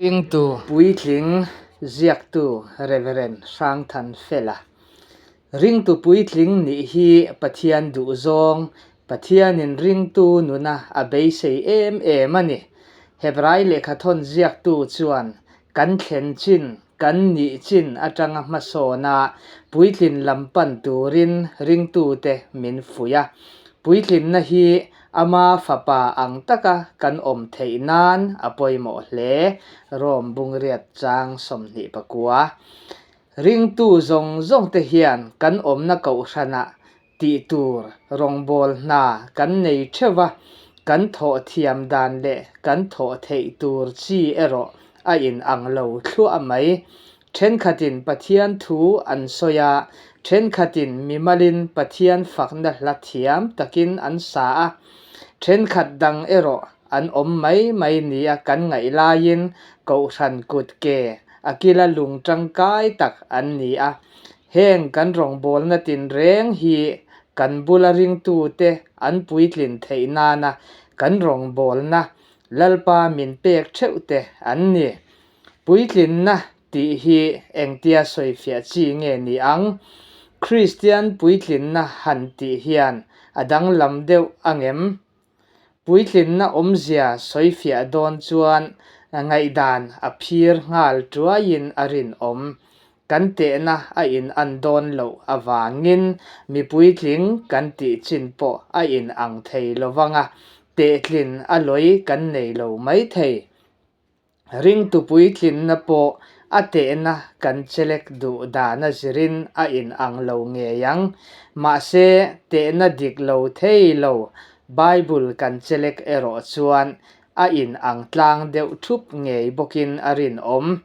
Ringtu puitling ziaktu Rev. Hrangthanfela. Ringtu puitling nih hi Pathian duhzawng, Pathianin ringtu nuna a beisei em em a ni. Hebrai lehkhathawn ziaktu chuan kan thlen chin, kan nih chin atanga hmasawna puitlin lam pan turin ringtute min fuih a. Puitlinna hi Ama fapa ang taka kan awm theih nan a pawimawh hle, Rome bungriat chang 29. Ringtu zawng zawngte hian kan awmna kohhranah tih tur rawngbâwl hna kan nei theuh va, kan thawh thiam dan leh kan thawh theih tur chi erawh a inang lo thluah mai. Thenkhatin Pathian thu an sawi a, thenkhatin mimalin Pathian fakna hla thiam takin an sa a, thenkhat dang erawh an awm mai mai nia kan ngaih laiin Kohhran kut ke a kila lung tangkai tak an ni a. Heng kan rawngbawlna tinreng hi kan bula ringtute an puitlin theih nana kan rawngbawlna Lalpa min pek theuhte an ni. Puitlinna tih hi engtia sawifiah chi nge ni ang? Kristian puitlinna han tih hian a danglam deuh angem? Puitlinna awmzia sawifiah dawn chuan ngaihdan a phir nghal tuaiin a rinawm. Kan tehna a in-an dawn loh avangin mi puitling kan tih chin pawh a in-ang thei lovang a, tehtlin a lawi kan nei lo maithei. Ringtu puitlinna pawh a tehna kan chelek duh dana zirin a inang lo ngei ang. Mahse, tehna dik lo thei lo Bible kan chelek erawh chuan a inang tlang deuh thup ngei bawkin a rinawm.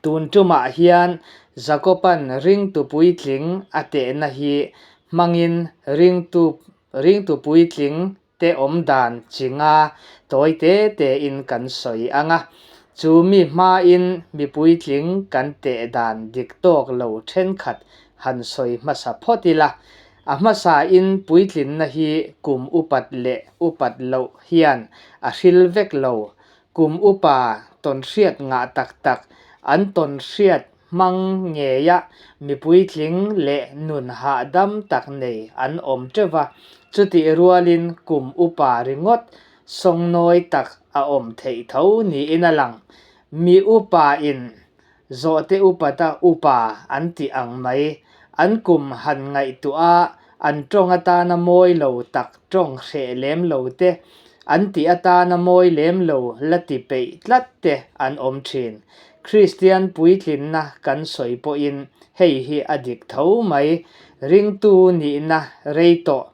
Tun tumah hian Jakoban ringtu puitling a tehna hi hmangin ringtu ringtu puitling te awm dan chi nga tawi te tein kan sawi ang a, chu mi hmain mi puitling kan teh dan dik tawk lo thenkhat han sawi hmasa phawt ila, a hmasain puitlinna hi kum upat leh upat loh hian a hril vek lo, kum upa tawnhriat ngah tak tak an tawnhriat Hmang ngeia mi puitling leh nun hahdam tak nei an awm teuh va, chutih rualin kum upa ringawt sawngnawi tak a awm theih tho niin a lang. Mi upain zawhte upata upa an tih ang mai, an kum han ngaihtuah a, an tawng atana mawi lo tak tawng hreh lem lo te, an tih atana mawi lem lo la ti peih tlat te an awm thin. Kristian puitlinna kan sawi pawhin hei hi a dik tho mai, ringtu nihna rei tawh,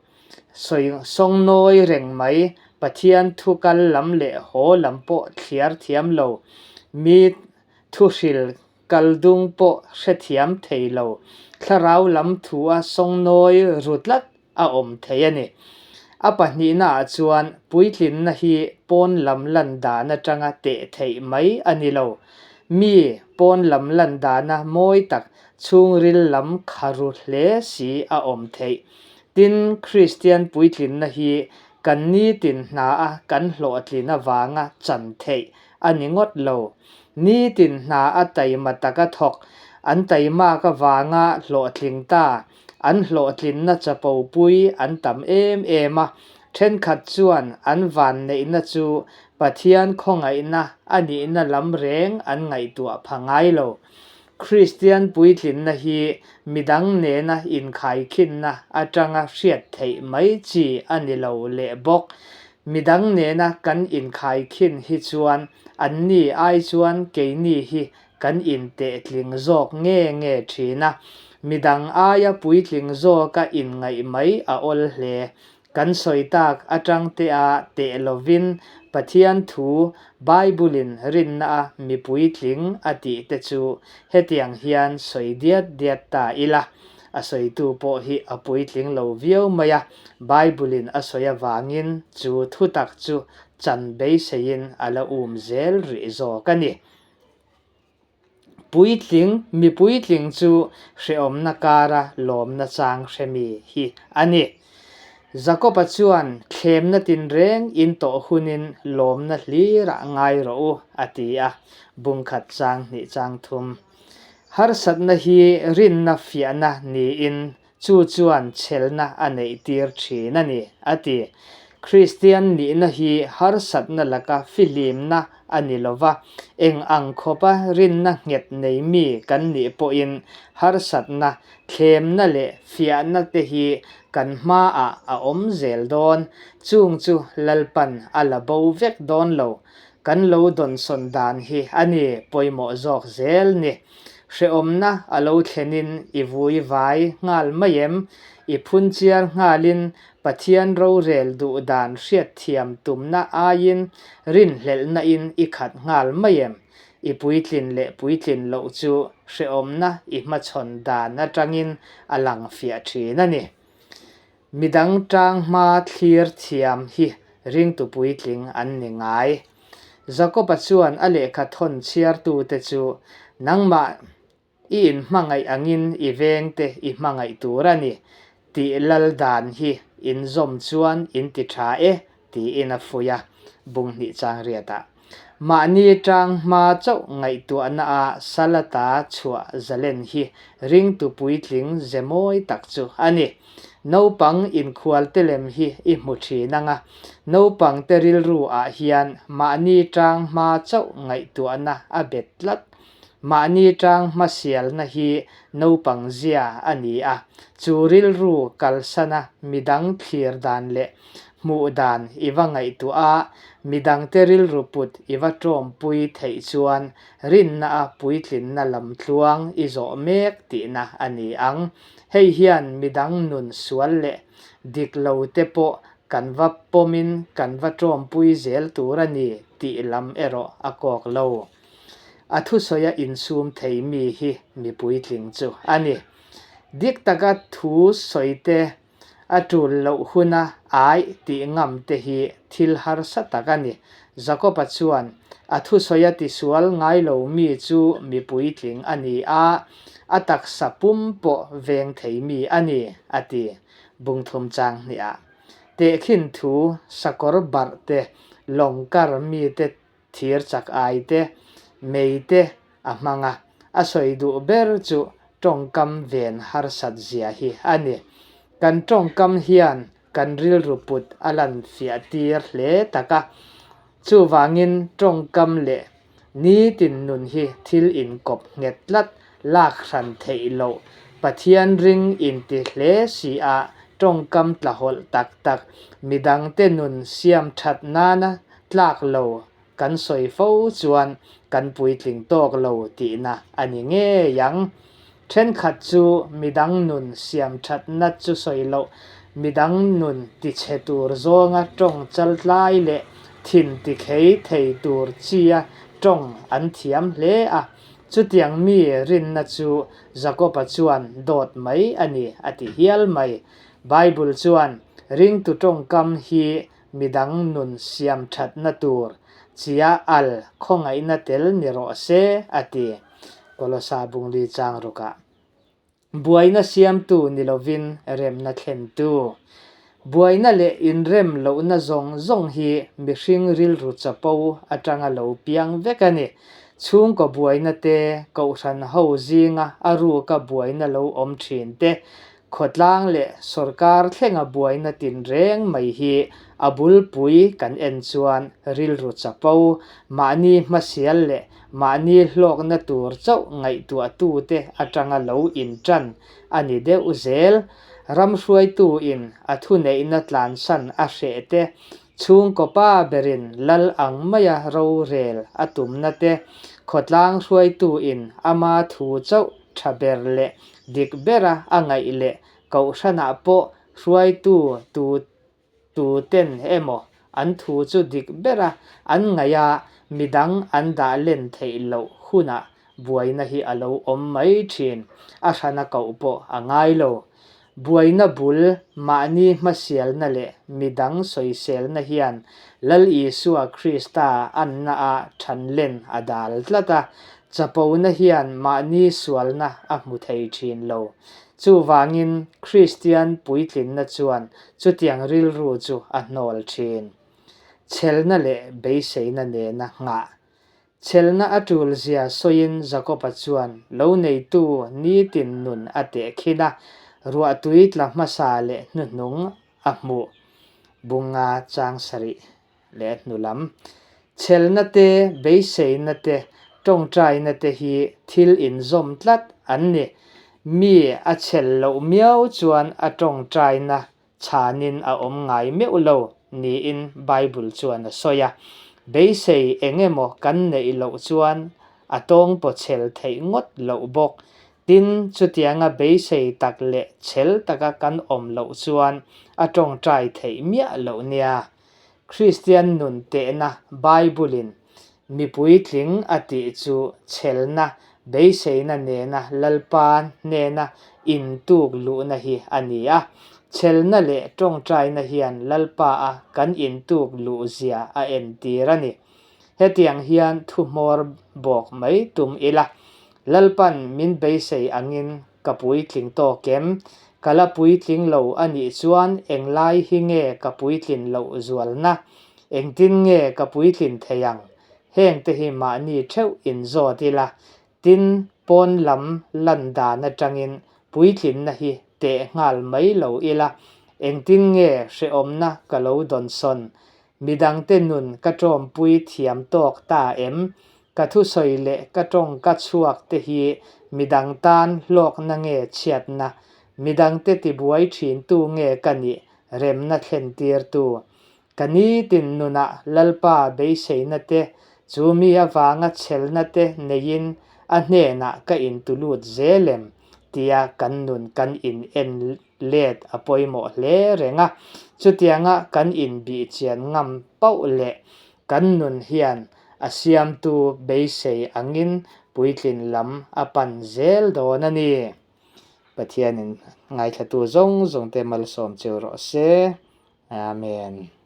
sawi sawngnawi reng mai, Pathian thu kal lam leh haw lam pawh thliar thiam lo, mi thuhril kal dung pawh hrethiam thei lo, thlarau lam thua sawngnawi ru tlat a awm thei a ni. A pahnihnaah chuan puitlinna hi pawn lam lan dan atanga teh theih mai a ni lo. Mi pawn lam lan dana mawi tak chhungril lam kha ru hle si a awm theih. Tin, Kristian puitlinna hi kan nitin hnaa kan hlawhtlin avanga chan theih a ni ngawt lo. Nitin hna a taima taka thawk, an taimak avanga hlawhtling ta An hlawhtlinna chapopui an tam em em a, thenkhat chuan an vanneihna chu Pathian khawngaihna a nihna lam reng an ngaihtuah pha ngai lo. Kristian puitlinna hi midang nena inkhaikhinna atanga hriat theih mai chi a ni lo leh bawk. Midang nena kan inkhaikhin hi chuan anni ai chuan keini hi Kan intehtling zawk nge nge thin a, midang aia puitling zawka inngaih mai a awl hle. Kan sawi tak atang tea teh lovin Pathian thu Bible-in rinna a mi puitling a tih te chu hetiang hian sawi diat diat ta ila. A sawitu pawh hi a puitling lo viau mai a, Bible-in a sawi avangin chu thutak chu chan beiseiin a la um zel rih zawk a ni. Puitling, mi puitling chu hrehawmna kara lawmna chang hremi hi a ni. Jakoba chuan, Thlemna tinreng in tawh hunin lawmna hlirah ngai rawh u, a ti a, bungkhat chang hnih chang thum. Harsatna hi rinna fiahna niin Chu chuan chhelna a neih tir thin a ni, a ti. Kristian nihna hi harsatna laka fihlimna a ni lo va, eng ang khawpa rinna nghet nei mi kan nih pawhin harsatna, thlemna leh fiahna te hi kan hmaah a awm zel dawn. Chung chu Lalpan a la bo vek dawn lo. Kan lo dawnsawn dan hi a ni pawimawh zawk zel ni. Hrehawmna a lo thlenin i vui vai nghal mai em? I phunchiar nghalin Pathian rorel duh dan hriatthiam tumna aiin rinhlelhnain i khat nghal mai em? I puitlin leh puitlin loh chu hrehawmna i hmachhawn dan atangin a lang fiah thin a ni. Midang tang hma thlir thiam hi ringtu puitling an ni ngai. Jakob-a chuan a lehkha thawn chhiartute chu, Nangmah i inhmangaih angin i vengte i hmangaih tur a ni, tih lal dan hi inzawm chuan in ti tha e, tiin a fuih a, bunghnih chang riatah. Mahni tang hma chauh ngaihtuahna a Salata chhuah zalen hi ringtu puitling ze mawi tak chu a ni. Naupang inkhualte lem hi i hmu thin ang a, naupangte rilru ah hian mahni tang hma chauh ngaihtuahna a bet tlat. Mahni tang hmasialna hi naupang zia a ni a, chu rilru kalsana midang thlir dan leh Hmuh dan i va ngaihtuah a, midangte rilru put i va tawmpui theih chuan rinna a puitlinna lamtluang i zawh mek tihna a ni ang. Hei hian midang nun sual leh dik lo te pawh kan va pawmin kan va tawmpui zel tur a ni tih lam erawh a kawk lo. A thusawia insum thei mi hi mi puitling chu a ni. Dik taka thu sawi te A tul loh huna aih tih ngam te hi thil harsa tak a ni. Jakob-a chuan, A thusawi a tisual ngai lo mi chu mi puitling a ni a, a taksa pum pawh veng thei mi a ni, a ti. Bungthum chang hniah tehkhin thu sakawr barh te, lawng kar mite Thir chak ai te, mei te a hmang a, a sawi duh ber chu tawngkam ven harsat zia hi a ni. Kan tawngkam hian kan rilru put a lan fiah tir hle tak a, chuvangin tawngkam leh nitin nun hi thil inkawp nghet tlat lak hran theih loh Pathian ring inti hle si a tawngkam tlahawlh tak tak midangte nun siam that nana tlak lo kan sawi fo chuan kan puitling tawk lo tihna a ni ngei ang. Thenkhat chu midang nun siam thatna chu sawi loh, midang nun tichhe tur zawnga tawng chaltlai leh thin tikhei thei tur chia tawng an thiam hle a. Chutiang mi rinna chu Jakoba chuan dawt mai a ni a ti hial mai. Bible chuan ringtu tawngkam hi Midang nun siam thatna tur chia al khawngaihna tel ni rawh se, a ti. Kolosa Bungli chang rukah. Buaina siamtu ni lovin remna thlentu. Buaina leh inrem lohna zawng zawng hi mihring rilru chapo atanga lo piang vek a ni. Chhungkaw buaina te, kohhran ho zinga a ruka buaina lo awm thin te, Khawtlang leh sawrkar thlenga buaina tinreng mai hi a bulpui kan en chuan rilru chapo, mahni hmasial leh mahni hlawkna tur chauh ngaihtuahtute atanga lo intan a ni deuh zel. Ram hruaituin a thuneihna tlansan a hreh te, chhungkaw pa berin lal ang maia rorel a tumna te, khawtlang hruaituin ama thu chauh tha ber leh dik bera a ngaih leh kohhranah pawh hruaitu tu tu ten emaw an thu chu dik bera an ngaih a, midang an dah len theih loh hunah buaina hi a lo awm mai thin, a hrana koh pawh a ngai lo. Buaina bul, mahni hmasialna leh midang sawiselna hian Lal Isua Krista anna-ah thanlen a dal tlat a, chapona hian mahni sualna a hmu thei thin lo. Chuvangin, Kristian puitlinna chuan chutiang rilru chu a hnawl thin. Chhelna leh beiseina nena nghah Chhelna a tul zia sawiin Jakob-a chuan lo neitu nitin nun a teh khin a, ruahtui tla hmasa leh hnuhnung a hmuh bunga chang sarih leh hnu lam. Chhelna te, beiseina te, tawngtaina te hi thil inzawm tlat an ni. Mi a chhel loh miau chuan a tawngtaina chhanin a awm ngai meuh lo niin Bible chuan a sawi a. Beisei eng emaw kan neih loh chuan a tawng pawchhel theih ngawt loh bawk. Tin, chutianga beisei tak leh chhel taka kan awm loh chuan a tawngtai theih miah loh nia. Kristian nun tehna Bible-in Mi puitling a tih chu chhelna, beiseina nena Lalpa hnena intuk luhna hi a ni a. Chhelna leh tawngtaina hian Lalpa-a kan intuk luhzia a entir a ni. Hetiang hian thu hmawr bawk mai tum ila, Lalpa'n min beisei angin ka puitling tawk em? Ka la puitling lo a nih chuan englai hi nge ka puitlin loh zualna? Engtin nge ka puitlin thei ang? Hengte hi mahni theuh inzawt ila, tin, pawn lam lan dan atangin puitlinna hi teh nghal mai lo ila, engtin nge hrehawmna ka lo dawnsawn? Midangte nun ka tawmpui thiam tawk ta em? Ka thusawi leh ka tawngka chhuak te hi midang tan hlawkna nge chhiatna? Midangte tibuai thintu nge ka nih remna thlentirtu? Ka nitin nunah Lalpa beiseina te, chu mi avanga chhelna te neiin a hnenah ka intulut zel em? tia kan nun kan in en let a pawimawh hle reng a. Chutianga kan inbihchian ngam pauh leh kan nun hian a siamtu beisei angin puitlin lam a pan zel dawn a ni. Pathianin ngaithlatu zawng zawngte malsawm cheu rawh se. Amen.